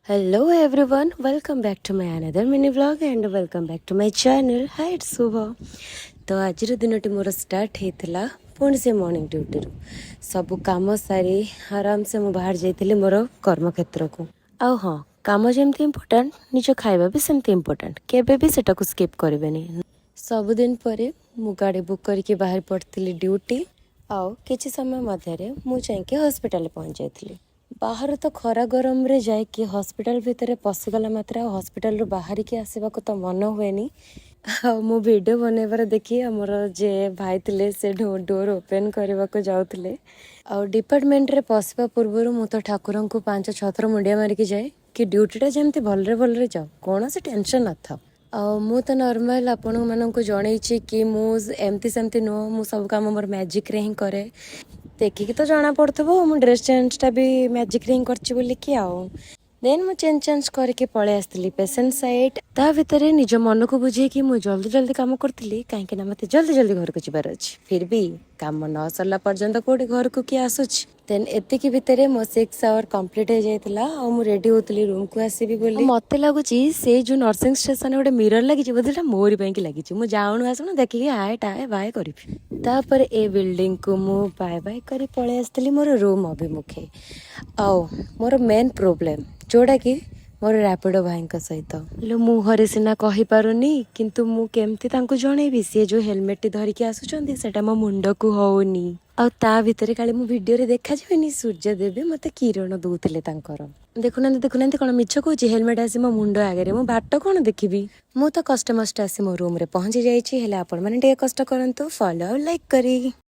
Hello everyone, welcome back to my another mini vlog and welcome back to my channel. Hi, it's Shubha. ତ ଆଜିର ଦିନଟି ମୋର start ହେଇଥିଲା ପୁଣି ସେ ମର୍ଣ୍ଣିଂ ଡ୍ୟୁଟିରୁ। ସବୁ କାମ ସାରି ଆରାମସେ ମୁଁ ବାହାରି ଯାଇଥିଲି ମୋର କର୍ମକ୍ଷେତ୍ରକୁ। ଆଉ ହଁ, କାମ ଯେମିତି ଇମ୍ପୋର୍ଟାଣ୍ଟ, ନିଜ ଖାଇବା ବି ସେମିତି ଇମ୍ପୋର୍ଟାଣ୍ଟ। କେବେ ବି ସେଟାକୁ ସ୍କିପ୍ କରିବେନି। ସବୁଦିନ ପରେ ମୁଁ ଗାଡ଼ି ବୁକ୍ କରିକି ବାହାରି ପଡ଼ିଥିଲି ଡ୍ୟୁଟି ଆଉ କିଛି ସମୟ ମଧ୍ୟରେ ମୁଁ ଯାଇକି ହସ୍ପିଟାଲରେ ପହଞ୍ଚି ଯାଇଥିଲି। ବାହାରୁ ତ ଖରା ଗରମରେ ଯାଇକି ହସ୍ପିଟାଲ ଭିତରେ ପଶିଗଲା ମାତ୍ରେ ଆଉ ହସ୍ପିଟାଲରୁ ବାହାରିକି ଆସିବାକୁ ତ ମନ ହୁଏନି। ଆଉ ମୁଁ ଭିଡ଼ିଓ ବନେଇବାର ଦେଖି ଆମର ଯେ ଭାଇ ଥିଲେ, ସେ ଡୋର୍ ଓପେନ୍ କରିବାକୁ ଯାଉଥିଲେ। ଆଉ ଡିପାର୍ଟମେଣ୍ଟରେ ପଶିବା ପୂର୍ବରୁ ମୁଁ ତ ଠାକୁରଙ୍କୁ ପାଞ୍ଚ ଛଅ ଥର ମୁଣ୍ଡିଆ ମାରିକି ଯାଏ କି ଡ୍ୟୁଟିଟା ଯେମିତି ଭଲରେ ଭଲରେ ଯାଉ, କୌଣସି ଟେନସନ୍ ନଥାଉ। ଆଉ ମୁଁ ତ ନର୍ମାଲ ଆପଣମାନଙ୍କୁ ଜଣେଇଛି କି ମୁଁ ଏମିତି ସେମିତି ନୁହଁ, ମୁଁ ସବୁ କାମ ମୋର ମ୍ୟାଜିକ୍ରେ ହିଁ କରେ। ଦେଖିକି ତ ଜଣା ପଡ଼ୁଥିବ ମୁଁ ଡ୍ରେସ୍ ଚେଞ୍ଜଟା ବି ମ୍ୟାଜିକ୍ରେ ହିଁ କରିଛି ବୋଲିକି। ଆଉ ଦେନ୍ ମୁଁ ଚେଞ୍ଜ ଚାଞ୍ଜ କରିକି ପଳେଇ ଆସିଥିଲି ପେସେଣ୍ଟ ସାଇଡ୍। ତା ଭିତରେ ନିଜ ମନକୁ ବୁଝେଇକି ମୁଁ ଜଲ୍ଦି ଜଲ୍ଦି କାମ କରୁଥିଲି, କାହିଁକି ନା ମୋତେ ଜଲ୍ଦି ଜଲ୍ଦି ଘରକୁ ଯିବାର ଅଛି। ଫିର୍ ବି କାମ ନ ସରିଲା ପର୍ଯ୍ୟନ୍ତ କୋଉଠି ଘରକୁ କିଏ ଆସୁଛି? ଦେନ୍ ଏତିକି ଭିତରେ ମୋ 6 ଆୱାର କମ୍ପ୍ଲିଟ୍ ହେଇଯାଇଥିଲା ଆଉ ମୁଁ ରେଡି ହଉଥିଲି ରୁମ୍କୁ ଆସିବି ବୋଲି। ମତେ ଲାଗୁଛି ସେ ଯୋଉ ନର୍ସିଂ ଷ୍ଟେସନରେ ଗୋଟେ ମିରର ଲାଗିଛି, ବୋଧେ ସେଟା ମୋରି ପାଇଁକି ଲାଗିଛି। ମୁଁ ଯାଉଣୁ ଆସୁଣୁ ଦେଖିକି ହାଏ ଟାଏ ବାଏ କରିବି। ତାପରେ ଏ ବିଲ୍ଡିଂକୁ ମୁଁ ବାଏ ବାଏ କରି ପଳେଇ ଆସିଥିଲି ମୋର ରୁମ୍ ଅଭିମୁଖେ। ଆଉ ମୋର ମେନ୍ ପ୍ରୋବ୍ଲେମ୍ ଯୋଉଟାକି ମୋର ରାପିଡୋ ଭାଇଙ୍କ ସହିତ। ହେଲେ ମୁହଁରେ ସିନା କହିପାରୁନି, କିନ୍ତୁ ମୁଁ କେମିତି ତାଙ୍କୁ ଜଣେଇବି? ସିଏ ଯୋଉ ହେଲମେଟଟି ଧରିକି ଆସୁଛନ୍ତି, ସେଟା ମୋ ମୁଣ୍ଡକୁ ହଉନି। ଆଉ ତା ଭିତରେ କାଳେ ମୁଁ ଭିଡ଼ିଓରେ ଦେଖାଯିବେନି, ସୂର୍ଯ୍ୟଦେବୀ ମତେ କିରଣ ଦଉଥିଲେ ତାଙ୍କର। ଦେଖୁନାହାନ୍ତି, ଦେଖୁନାହାନ୍ତି, କଣ ମିଛ କହୁଛି? ହେଲମେଟ ଆସି ମୋ ମୁଣ୍ଡ ଆଗରେ, ମୁଁ ବାଟ କଣ ଦେଖିବି? ମୁଁ ତ କଷ୍ଟେ ମଷ୍ଟେ ଆସି ମୋ ରୁମରେ ପହଞ୍ଚି ଯାଇଛି, ହେଲେ ଆପଣମାନେ ଟିକେ କଷ୍ଟ କରନ୍ତୁ ଫଲୋ ଆଉ ଲାଇକ୍ କରି।